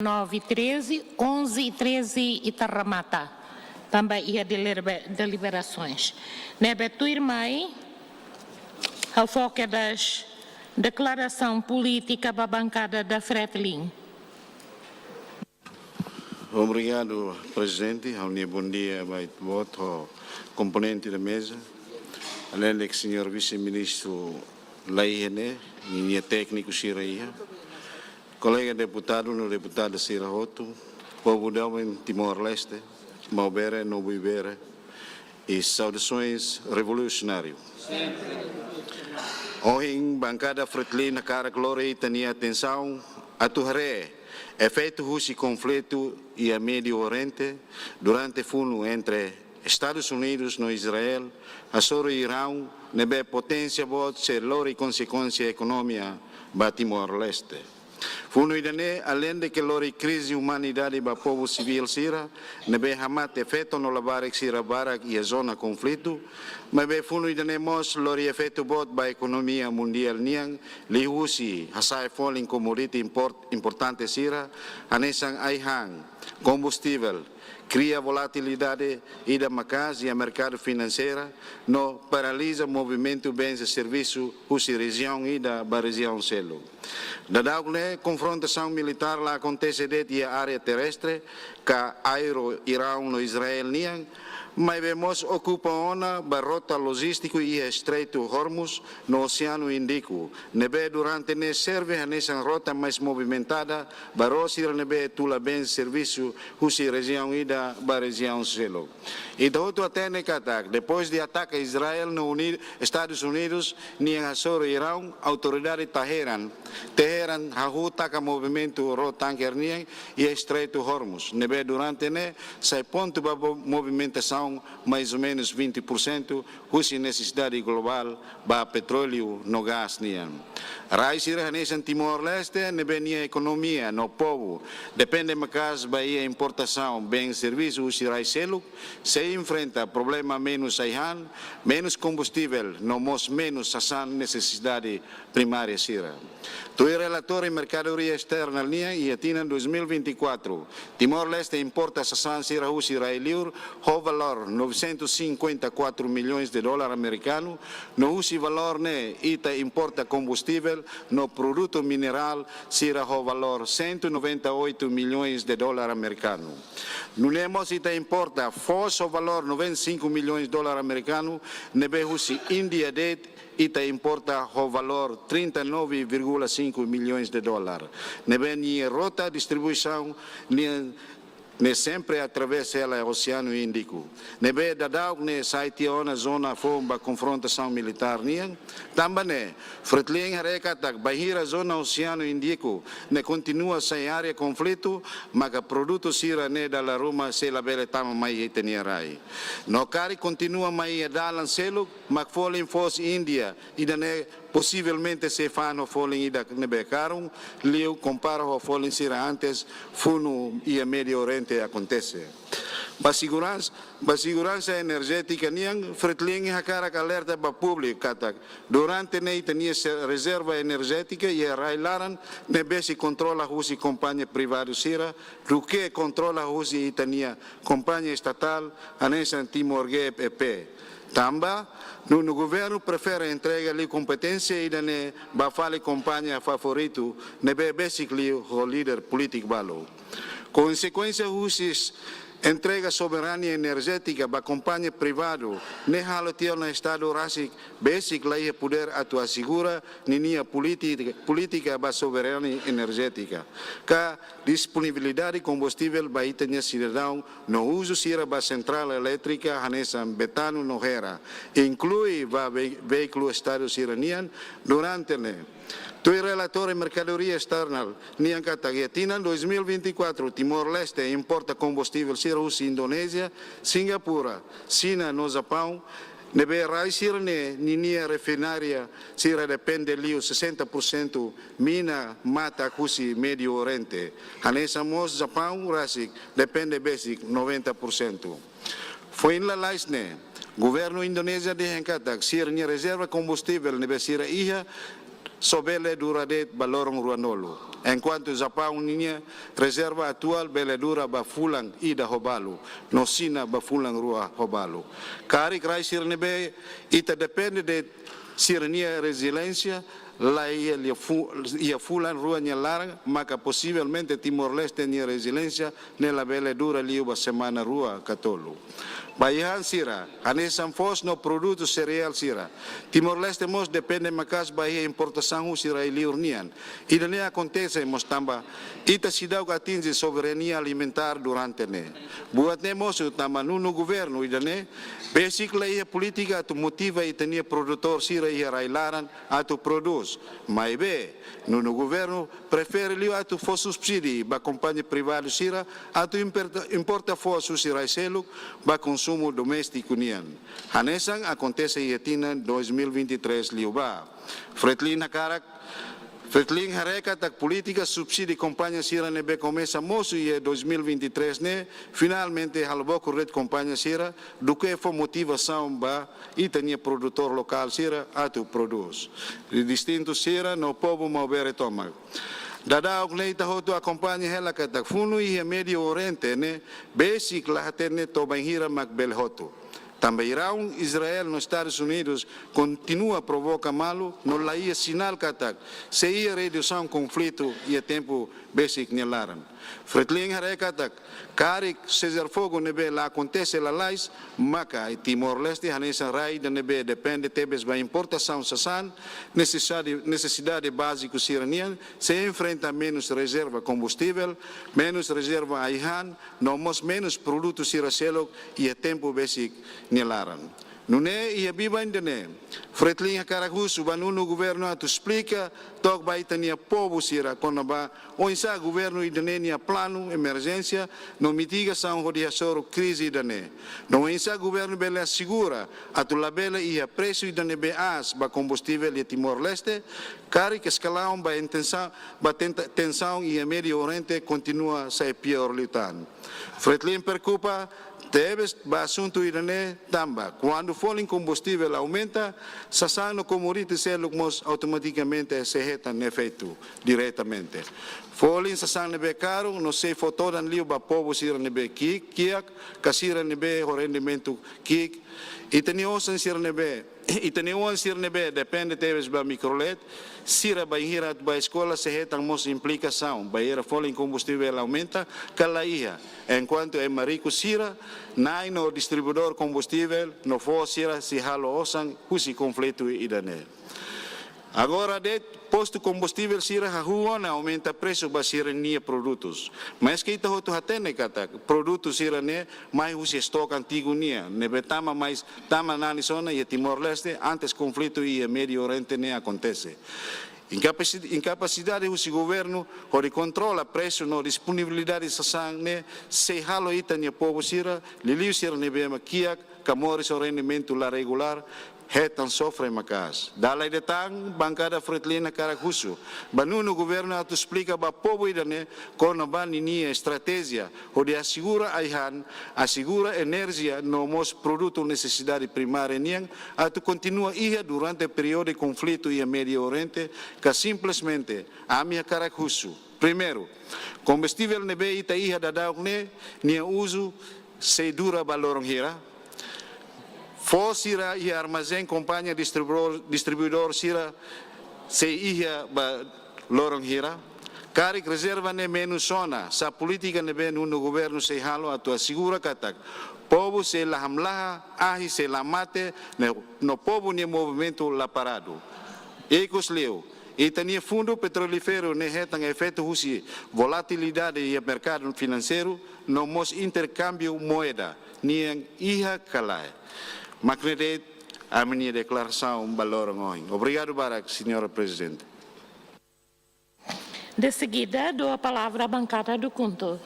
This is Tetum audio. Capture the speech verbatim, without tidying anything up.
nove e treze, onze e treze ita remata. Tanba iha delibera-, deliberações. Ne'ebé tuirmai, ha'u fó kedas deklarasaun polítika ba bankada da Fretilin. Obrigadu, Prezidente. Ha'u-nia bondia ba ita-boot ho komponente da meza. Além de que señór Vise-Ministru la iha ne'e, ninia tékniku sira iha. Kolega deputadu no deputada sira hotu, povu doben Timor-Leste, Maubere no Buibere, e saudações revolucionário. Ohin, bankada Fretilin hakarak lori ita-nia atensaun atu haree efeitu husi konflitu iha Médio Oriente durante funu entre Estados Unidos no Israel, hasoru Irão, ne'ebé poténsia boot sei lori konsekuénsia ekonomia ba Timor-Leste. Funu ida-ne'e, além de que lori krize umanidade ba povu sivíl sira, ne'ebé hamate feto no labarik sira barak iha zona konflitu, maibé funu ida-ne'e mós lori efeitu boot ba ekonomia mundiál nian, liuhusi hasa'e folin komoditi import-, importante sira, hanesan ai-han, kombustivel, kria volatilidade ida maka'as iha merkadu finanseira, no paraliza movimentu bens e servisu husi rejiaun ida ba rejiaun seluk. Daudauk ne'e, konfrontasaun militár la akontese de'it iha área terrestre, ka aéreu Irão no Israel nian, maibé mós okupa ona ba rota lojístiku iha Estreitu Hormuz no Oseanu Índiku, ne'ebé durante ne'e serve hanesan rota mais movimentada ba ró sira ne'ebé tula bens e servisu husi rejiaun ida ba rejiaun seluk. Ita hotu hatene katak, depois de ataka Israel no Uni-, Estadus Unidus nian hasoru Irão, autoridade Teheran, Teheran hahú taka movimentu ró tanker nian iha Estreitu Hormuz, ne'ebé durante ne'e sai pontu ba bo-, movimentasaun mais ou menos vinte por cento husi nesesidade globál ba petróleu no gás nian. Rai sira hanesan Timor-Leste, ne'ebé nia ekonomia no povu depende maka'as ba iha importasaun bens e servisu husi rai seluk, sei enfrenta problema menus ai-han, menus kombustivel, no mós menus sasán nesesidade primária sira. Tuir relatóriu merkadoria esterna nian iha tinan dois mil e vinte e quatro, Timor-Leste importa sasán sira husi rai-liur ho valór novecentos e cinquenta e quatro milhões de dólar amerikanu, no husi valór ne'e ita importa kombustivel no produtu minerál sira ho valór cento e noventa e oito milhões de dólar amerikanu. Nune'e mós ita importa foos ho valór noventa e cinco milhões de dólar amerikanu, ne'ebé husi Índia de'it ita importa ho valór trinta e nove vírgula cinco milhões de dólar. Ne'ebé nia rota distribuisaun nian ne'e sempre através hela Oseanu Índiku. Ne'ebé daudauk ne'e sai tiha ona zona foun ba konfrontasaun militár nian. Tanba ne'e, Fretilin haree katak bainhira zona Oseanu Índiku ne'e kontinua sai área konflitu, maka produtu sira ne'e dala ruma sei labele tama mai iha ita-nia rai. No karik kontinua mai iha dalan seluk, mak folin foos Índia, ida-ne'e posivelmente sei fa'an ho folin ida ne'ebé karun, liu kompara ho folin sira antes funu iha Médio Oriente akontese. Ba seguransa, ba seguransa enerjétika nian, Fretilin hakarak alerta ba públiku katak, durante ne'e ita-nia se-, rezerva enerjétika iha rai-laran ne'e besik kontrola husi kompañia privadu sira, duké kontrola husi ita-nia kompañia estatál, hanesan Timor Gap E P. Tanba, nonu governu prefere entrega liu kompeténsia ida-ne'e ba fali kompañia favoritu ne'ebé besik liu ho líder polítiku balu. Konsekuénsia husi entrega soberania enerjétika ba kompañia privadu ne'e halo tiha ona Estadu rasik besik la iha podér atu asegura ninia políti-, polítika ba soberania enerjétika, ka disponibilidade kombustivel ba ita-nia sidadaun no uzu sira ba sentrál elétrika hanesan Betano no Hera, inklui ba ve-, veíkulu Estadu sira-nian durante ne'e. Tuir relatóriu merkadoria esterna nian katak iha tinan dois mil e vinte e quatro, Timor-Leste importa kombustivel sira husi Indonézia, Singapura, Xina no Japaun, ne'ebé rai sira-ne'e ninia refinária sira depende liu sessenta por cento mina matak husi Médio Oriente. Hanesan mós Japaun rasik depende besik noventa por cento. Foin lalais ne'e, governu Indonézia dehan katak sira-nia rezerva kombustivel ne'ebé sira iha só bele dura de'it ba loron ruanulu. Enkuantu Japaun ninia rezerva atuál bele dura ba fulan ida ho balu, no Xina ba fulan rua ho balu. Karik rai sira ne'ebé ita depende de'it sira-nia reziliénsia, la iha lia fu-, iha fulan rua nia laran, maka posivelmente Timor-Leste nia reziliénsia ne'e labele dura liu ba semana rua ka tolu. Ba ai-han sira, hanesan foos no produtu sereál sira, Timor-Leste mós depende maka'as ba iha importasaun husi rai-liur nian. Ida-ne'e akontese mós tanba ita seidauk atinje soberania alimentár durante ne'e. Buat ne'e mosu tanba nonu governu ida-ne'e besik la iha polítika atu motiva ita-nia produtór sira iha rai-laran atu prodús. Maibé, nonu governu prefere liu atu fó subsídiu ba kompañia privadu sira atu importa, importa foos husi rai seluk ba konsumu doméstiku nian. Hanesan akontese iha tinan dois mil e vinte e três liubá. Fretilin hakarak, Fretilin haree katak polítika subsídiu kompañia sira ne'ebé komesa mosu iha dois mil e vinte e três ne'e, finalmente halo bokur de'it kompañia sira, duké fó motivasaun ba ita-nia produtór lokál sira atu prodús. Distintu sira no povu Maubere tomak. Daudauk ne'e ita hotu akompaña hela katak funu iha Médiu Oriente ne'e besik la hatene to'o bainhira mak bele hotu. Tanba Iraun, Israel no Estadus Unidus kontinua provoka malu no la iha sinál katak sei iha redusaun konflitu iha tempu besik nia laran. Fretilin haree katak, karik sesar-fogu ne'ebé la akontese lalais, maka Timor-Leste hanesan rai ida ne'ebé depende tebes ba importasaun sasán, nesesidade, nesesidade báziku sira-nian, sei enfrenta menus rezerva kombustivel, menus rezerva ai-han, no mós menus produtu sira seluk iha tempu besik nia laran. Nune'e iha biban ida-ne'e, Fretilin hakarak husu ba nonu governu atu esplika took ba ita-nia povu sira kona-ba oinsá governu ida-ne'e nia planu emerjénsia no mitigasaun hodi hasoru krize ida-ne'e. No oinsá governu bele asegura atu labele iha presu ida ne'ebé aas ba kombustivel iha Timor-Leste, karik eskalasaun ba intensa-, ba tenta-, tensaun iha Médiu Oriente kontinua sai piór liután. Fretilin preokupa tebes ba asuntu ida-ne'e tanba, kuandu folin kombustivel aumenta, sasán no komoditi seluk mós automatikamente sei hetan efeitu diretamente. Folin sasán ne'ebé karu no sei fó todan liu ba povu sira ne'ebé ki'ik, kiak, ka sira ne'ebé ho rendimentu ki'ik. Ita-nia osan sira ne'ebé, ita-nia oan sira ne'ebé depende tebes ba mikrolet, sira bainhira atu bá eskola sei hetan mós implikasaun, bainhira folin kombustivel aumenta, ka la iha. Enkuantu ema riku sira, nain no distribuidór kombustivel, no foos sira sei halo osan husi konflitu ida-ne'e. Agora de'it, postu kombustivel sira hahú ona aumenta presu ba sira-nia produtus. Maske ita hotu hatene katak produtu sira-ne'e mai husi estok antigu nian, ne'ebé tama mai, tama nanis ona iha Timor-Leste antes konflitu iha Médiu Oriente ne'e akontese. Inkapasi-, inkapasidade husi governu hodi kontrola presu no disponibilidade sasán ne'e sei halo ita-nia povu sira, liuliu sira ne'ebé mak kiak, ka moris ho rendimentu la regulár, hetan sofre maka'as. Dala ida tan, bankada Fretilin hakarak husu ba nonu governu atu esplika ba povu ida-ne'e kona-ba ninia estratéjia hodi asegura ai-han, asegura enerjia no mós produtu nesesidade primária nian atu kontinua iha durante períodu konflitu iha Médiu Oriente, ka simplesmente ami hakarak husu. Primeiru, kombustivel ne'ebé ita iha daudaun ne'e, nia uzu sei dura ba loron hira? Foos sira iha armazén kompañia distribuidór, distribuidór sira sei iha ba loron hira? Karik rezerva ne'e menus ona, sá polítika ne'ebé nonu governu sei halo atu asegura katak povu sei la hamlaha, ahi sei la mate, no, no povu nia movimentu la paradu? Ikusliu, ita-nia fundu petrolíferu ne'e hetan efeitu husi volatilidade iha merkadu finanseiru, no mós interkámbiu moeda nian iha ka lae. Mak ne'e de'it ami-nia deklarasaun ba loron ohin. Obrigadu barak, Señora Prezidente. De seguida, dou a palavra à bancada do KHUNTO.